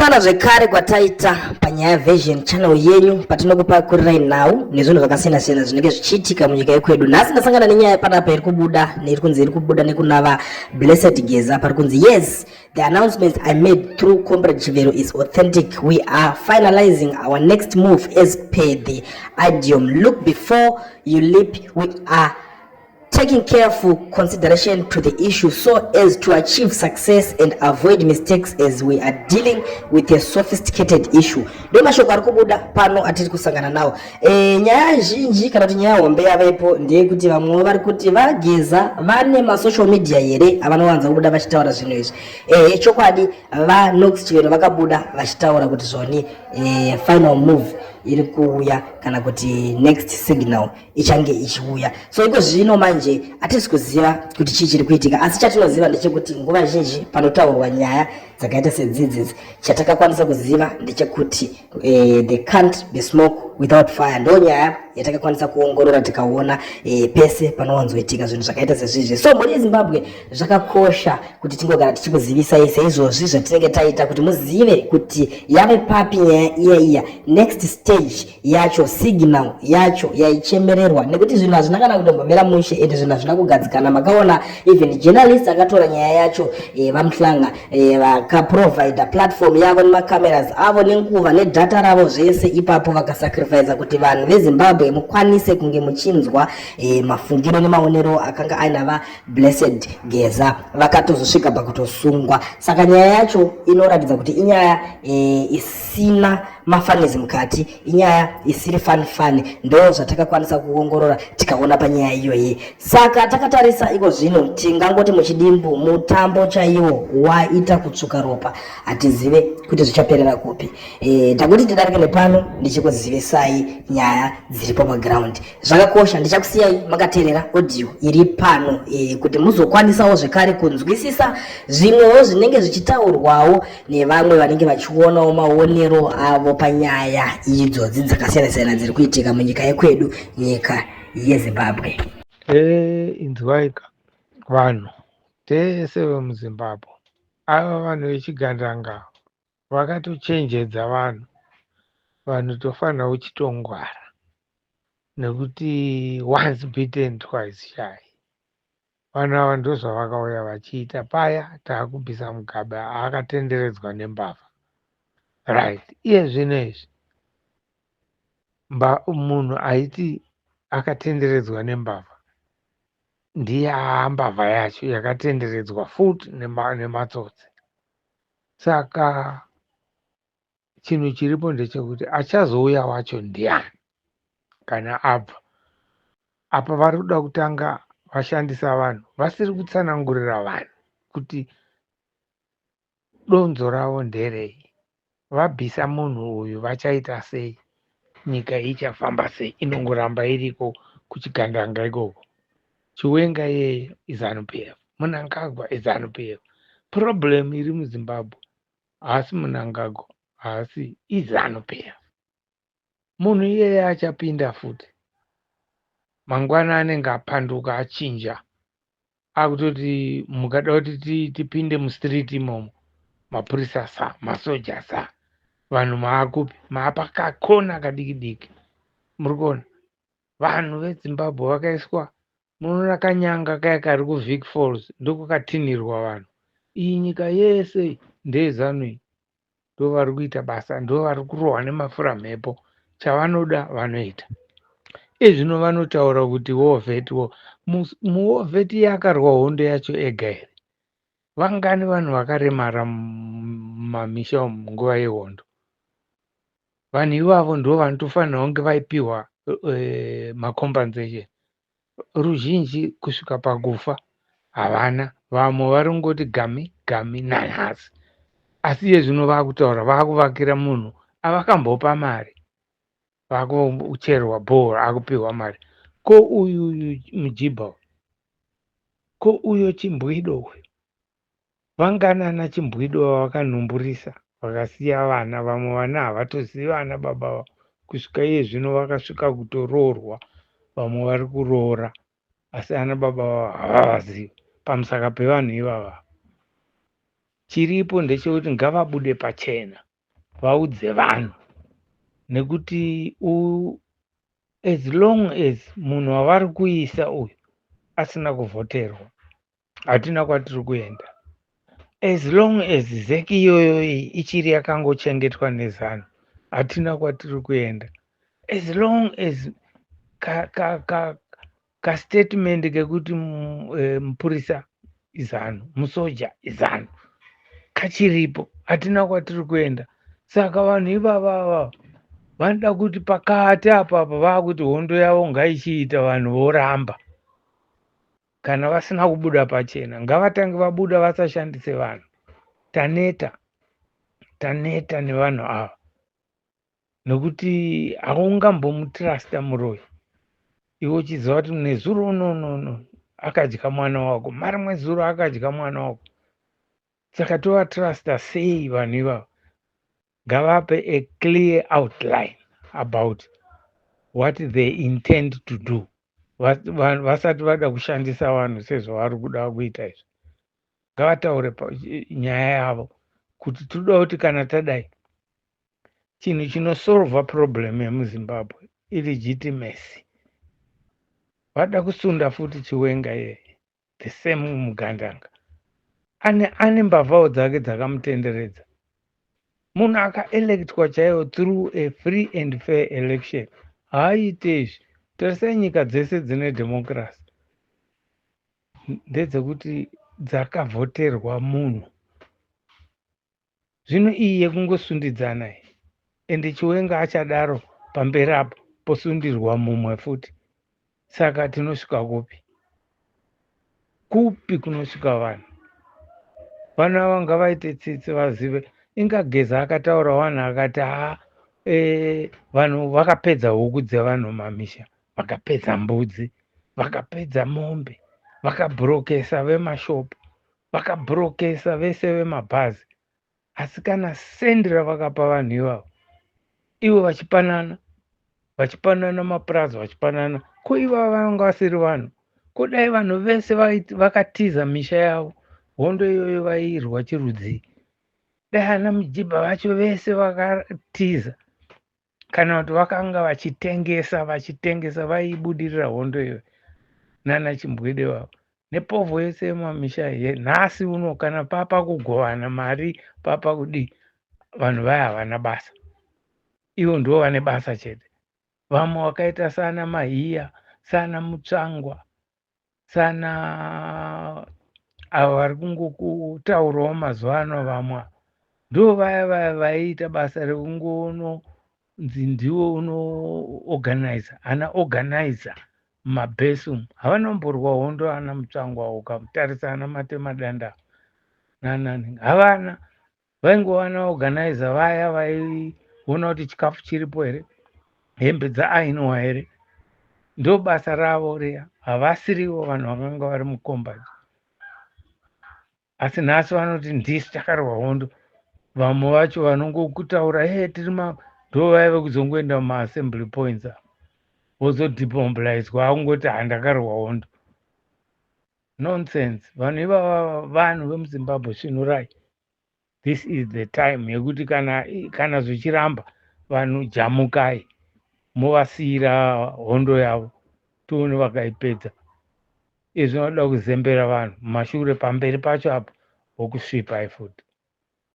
Kusangana zvekare kwataita panyaya version channel yenyu patinokupakurirai nhau nezvinhu zvakasiyana siyana zvinenge zvichiitika munyika yekwedu. Nhasi ndasangana nenyaya panapa iri kubuda neiri kunzi iri kubuda nekunava Blessed Geza pari kunzi yes the announcement I made through Comrade Chivero is authentic. We are finalizing our next move as per the idiom look before you leap. We are taking careful consideration to the issue so as to achieve success and avoid mistakes as we are dealing with a sophisticated issue. Ndo mashoko ari kubuda pano atiri kusangana nawo. Nyaya zhinji kana kuti nyaya hombe yavepo ndeyekuti vamwewo vari kuti vaGeza vane masocial media here avanowanza kubuda vachitaura zvinhu izvi. Chokwadi vaNox Chivero vakabuda vachitaura kuti zvoni final move iri kuuya kana kuti next signal ichange ichiuya. So iko zvino manje hatisi kuziva kuti chii chiri kuitika, asi chatinoziva ndechekuti nguva zhinji panotaurwa nyaya dzakaita sedzidzidzi, chatakakwanisa kuziva ndechekuti there can't be smoke without fire. Ndo nyaya yatakakwanisa kuongorora tikaona pese panowanzoitika zvinhu zvakaita sezvizvi. So mhuri yeZimbabwe, zvakakosha kuti tingogara tichikuzivisai seizvozvi zvatinenge taita kuti muzive kuti yave papi nyaya iya iya, next stage yacho, signal yacho yaichemererwa, nekuti zvinhu hazvina kana kutombomira mushe ende zvinhu hazvina kugadzikana. Makaona even journalist akatora nyaya yacho, vaMuhlanga, vakaprovida platform yavo nemacameras avo nenguva nedata ravo zvese ipapo, vakasacrifica kuti vanhu veZimbabwe mukwanise kunge muchinzwa mafungiro nemaonero akanga aina vaBlessed Geza. Vakatozosvika pakutosungwa. Saka nyaya yacho inoratidza kuti inyaya isina mafanizi mukati, inyaya isiri fun fun. Ndo zvatakakwanisa kuongorora tikaona panyaya iyoyi. Saka takatarisa iko zvino, tingangoti muchidimbu mutambo chaiwo waita kutsvuka ropa. Hatizive kuti zvichaperera kupi. Takuti tidarike nepano ndichikuzivisai nyaya dziripo paground. Zvakakosha, ndichakusiyai makateerera audio iri pano kuti muzokwanisawo zvekare kunzwisisa zvimwewo zvinenge zvichitaurwawo nevamwe vanenge vachionawo maonero avo panyaya idzodzi dzakasiyana-siyana dziri kuitika munyika yekwedu, nyika yeZimbabwe. Inzwaika vanhu tese vemuZimbabwe, ava vanhu vechigandanga vakatochenjedza vanhu. Vanhu tofanira kuchitongwara nekuti once bitten twice shy. Vanhu ava ndozvavakauya vachiita paya taakubvisa Mugabe aakatenderedzwa nembavha, right? Iye zvino izvi munhu aiti akatenderedzwa nembavha ndiye aambavha yacho yakatenderedzwa futi nematsotsi. Saka chinhu chiripo ndechekuti achazouya wacho ndiani kana abva apa? Vari kuda kutanga vashandisa vanhu vasiri kutsanangurira vanhu kuti donzo ravo nderei. Vabvisa munhu uyu vachaita sei? Nyika ichafamba sei? Inongoramba iriko kuchigandanga ikoko. Chiwenga iyeye iZANU PF, Mnangagwa iZANU PF. Problem iri muZimbabwe haasi Mnangagwa, haasi iZANU PF. Munhu iyeye achapinda futi mangwana anenge apanduka, achinja, akutoti mukada kuti tipinde mustreet imomo, mapurisa sa masoja sa vanhu maakupi maapakakona kadiki diki. Muri kuona vanhu veZimbabwe vakaiswa, munoona kanyanga kaya kari kuVic Falls, ndokwakatinhirwa vanhu. Iyi nyika yese ndeyeZANU iyi, ndo vari kuita basa, ndo vari kurohwa nemafura mhepo, chavanoda vanoita. Izvino vanotaura kuti war vet, war muwar vet yakarwa hondo yacho ega here? Vangani vanhu vakaremara mumamisha umu munguva yehondo? Vanhu ivavo ndo vanotofanira kunge vaipiwa macompensation. Ruzhinji kusvika pakufa havana, vamwe vari kungoti gami gami nanhasi. Asi iye zvino vaakutaura vaakuvakira munhu avakambopa mari, vakucherwa bhora, akupiwa mari. Ko uyu mujibha, ko uyo Chimbwido uyu, vanganana Chimbwido vavakanhumburisa vakasiya vana? Vamwe vana havatozivi vana baba vavo kusvika iye zvino, vakasvika kutoroorwa, vamwe vari kuroora asi ana baba vavo havavazivi pamusaka pevanhu ivava. Chiripo ndechekuti ngavabude pachena. Vaudze vanhu nekuti as long as munhu wavari kuisa uyu asina kuvhoterwa, hatina kwatiri kuenda. As long as ZEC iyoyo ichiri yakangochengetwa neZANU, hatina kwatiri kuenda. As long as kastatement ka, ka kekuti mupurisa iZANU, musoja iZANU kachiripo, hatina kwatiri kuenda. Saka vanhu ivavava vanoda kuti pakati apapa vaakuti hondo yavo ngaichiita, vanhu voramba. Kana vasina kubuda pachena, ngavatange vabuda, vasashandise vanhu. Taneta, taneta nevanhu ava, nekuti haungambomutrusta muroyi iwe uchiziva kuti nezuro unonono akadya mwana wako, marimwe zuro akadya mwana wako. Saka tovatrusta sei vanhu ivava? Ngavape a clear outline about what they intend to do vasati vada kushandisa vanhu sezvavari kuda kuita izvi. Ngavataure nyaya yavo kuti toda kuti kana tadai. Chinhu chinosolva problem yemuZimbabwe ilegitimacy. Vada kusunda futi Chiwenga iyeye, the same mugandanga, ane mbavhawo dzake dzakamutenderedza. Munhu akaelectwa chaiwo through a free and fair election haaite izvi. Tarisai nyika dzese dzine democracy, ndedzekuti dzakavhoterwa munhu. Zvino iyi yekungosundidzana iyi, ende Chiwenga achadaro, pamberi apo posundirwa mumwe futi. Saka tinosvika kupi? Kupi kunosvika vanhu? Vanhu ava ngavaite tsitsi, vazive. Ingageza akataura vanhu akati ha, vanhu vakapedza huku dzevanhu mamisha, vakapedza mbudzi, vakapedza mombe, vakabhurokesa vemashopu, vakabhurokesa vese vemabhazi, asi kana sendi ravakapa vanhu ivavo, ivo vachipanana, vachipanana mapurazi, vachipanana. Ko ivava vanga vasiri vanhu? Kudai vanhu vese vakatiza misha yavo, hondo iyoyo vairwa chirudzii? Dai ana mujibha vacho vese vakatiza, kana kuti vakanga vachitengesa, vachitengesa, vaibudirira hondo iyoyo nana Chimbwide vavo nepovho yese yemamisha. Nhasi uno kana papa kugovana mari, papa kudii, vanhu vaya havana basa. Ivo ndo vane basa chete. Vamwe vakaita sana Mahiya, sana Mutsvangwa, sana ava vari kungokutaurawo mazuva ano, vamwe ndo vaya vaya vaiita basa rekungononzi ndiwo unoorganiza, ana organizer mumabhesi umu. Havana kumborwa hondo ana Mutsvangwa. Ukatarisa ana Matemadanda nanani, havana. Vaingova naorganizer vaya vaiona kuti chikafu chiripo here, hembe dzaainwa here, ndo basa ravo riya. Havasirivo vanhu vakanga vari mucombat. Asi nhasi vanoti ndisu takarwa hondo. Vamwe vacho vanongokutaura e tiri ma ndo vaya vekuzongoenda mumaassembly points ava, vozodemobilizwa, akungoti handakarwa hondo. Nonsense. Vanhu ivava, vanhu vemuZimbabwe, svinurai. This is the time yekuti kana zvichiramba, vanhu jamukai, movasiyira hondo yavo, tione vakaipedza. Izvi vanoda kuzembera vanhu mumashure, pamberi pacho apo vokusvipai futi.